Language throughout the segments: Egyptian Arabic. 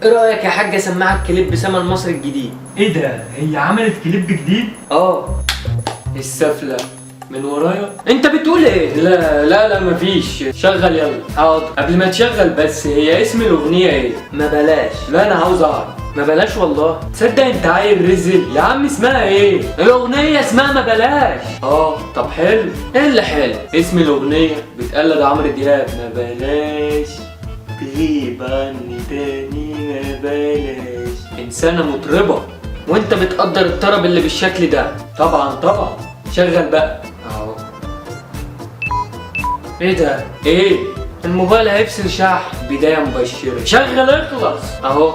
ايه رايك يا حاج اسمعك كليب سما المصري الجديد؟ ايه ده؟ هي عملت كليب جديد؟ اه. السفلة من ورايا. انت بتقول ايه؟ لا لا لا، مفيش. شغل يلا. حاضر. قبل ما تشغل بس، هي اسم الاغنية ايه؟ ما بلاش. لا انا عاوز اعرف. ما بلاش والله. تصدق انت عيل رزل يا عم. اسمها ايه؟ الاغنية اسمها ما بلاش. اه طب حلو. ايه اللي حلو؟ اسم الاغنية بتقلد عمرو دياب. ما بلاش تغيب عني تاني، ما بلاش. انسانة مطربة. وانت بتقدر الطرب اللي بالشكل ده؟ طبعا طبعا. شغل بقى. اهو. ايه ده؟ ايه؟ الموبايل هيفصل شحن. بداية مبشرة. شغل اخلص. اهو.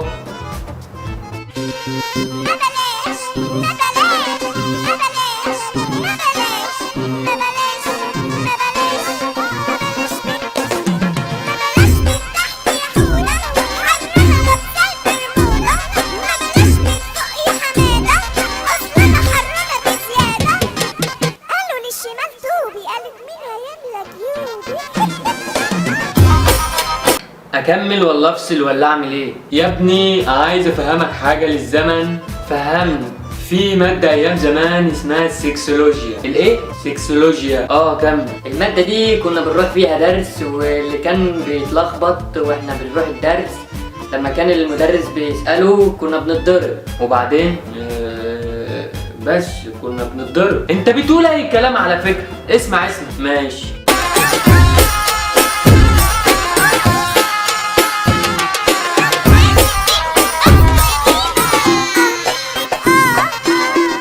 قالوا للشمال توبي، قالت مين هيملى جيوبي؟ اكمل ولا افصل ولا اعمل ايه؟ يا ابني عايز افهمك حاجة للزمن. فهمني. في مادة ايام زمان اسمها السكسولوجيا. الايه؟ سكسولوجيا. اه كمل. المادة دي كنا بنروح فيها درس، واللي كان بيتلخبط واحنا بنروح الدرس لما كان المدرس بيسأله كنا بنتضرب. وبعدين؟ بس كنا بنتضرب. انت بتقول اي كلام على فكرة. اسمع اسمع. ماشي.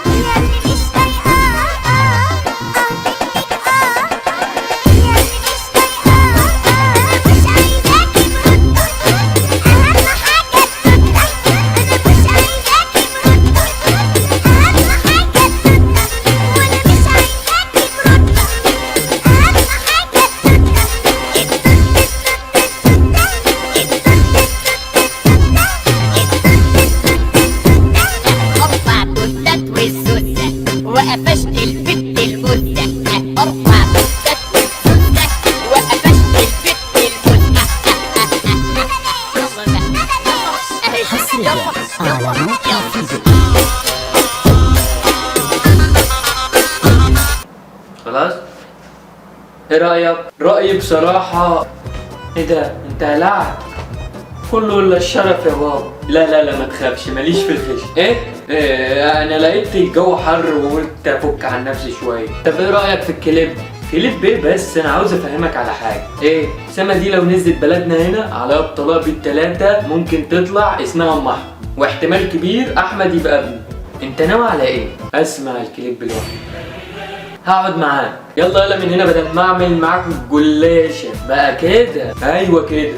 يا اللي مش طايقة منك، اه يا اللي مش طايقة، مش عايزاكي بردة، أهم حاجة التوتة. أنا مش عايزاكي بردة، أهم حاجة التوتة. وأنا مش عايزاكي بردة، أهم حاجة التوتة. التوتة التوتة التوتة التوتة التوتة. ارفع توتات والسوسة وقفشت البت البوسة. ارفع توتات والسوسة وقفشت البت البوسة. حصريا على موقع فيديو. خلاص، ايه رايك؟ رأيي بصراحة، ايه ده؟ انت قلعت كله الا الشرف يا بابا. لا لا لا، ما تخافش، ماليش في الخش. ايه؟ إيه، انا لقيت الجو حر وقلت افك عن نفسي شوية. طب ايه رايك في الكليب؟ كليب ايه؟ بس انا عاوز افهمك على حاجة. ايه؟ سما دي لو نزلت بلدنا هنا على الطلاق بالتلاتة ممكن تطلع اسمها ام احمد، واحتمال كبير احمد يبقى ابني. انت ناوي على ايه؟ اسمع الكليب لوحدي. هقعد معاك. يلا يلا من هنا بدل ما اعمل معاك الجلاشه. بقى كده؟ ايوه كده.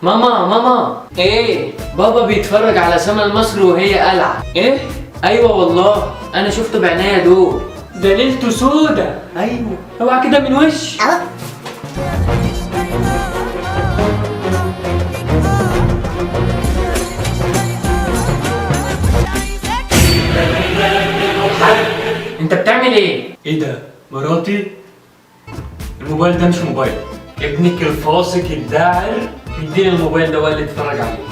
ماما ماما. ايه؟ بابا بيتفرج على سما المصري وهي قلعه. ايه؟ ايوه والله. انا شفته بعناية دول. ده ليلته سودا. ايوه. اوعى كده من وش. اهو. انت بتعمل ايه؟ ايه ده؟ مراتي؟ الموبايل ده مش موبايل. ابنك الفاسق الداعر مديني الموبايل ده وقال لي اتفرج عليه.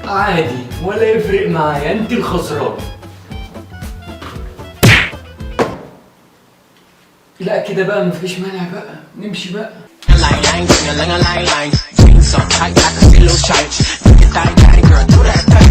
عادي ولا يفرق معايا، انت الخسران. لا كده بقى مفيش مانع بقى، نمشي بقى. Lang lang, ding a lang a lang lang. Jeans so tight like a pillow shirt. Look at that, girl, do that thing.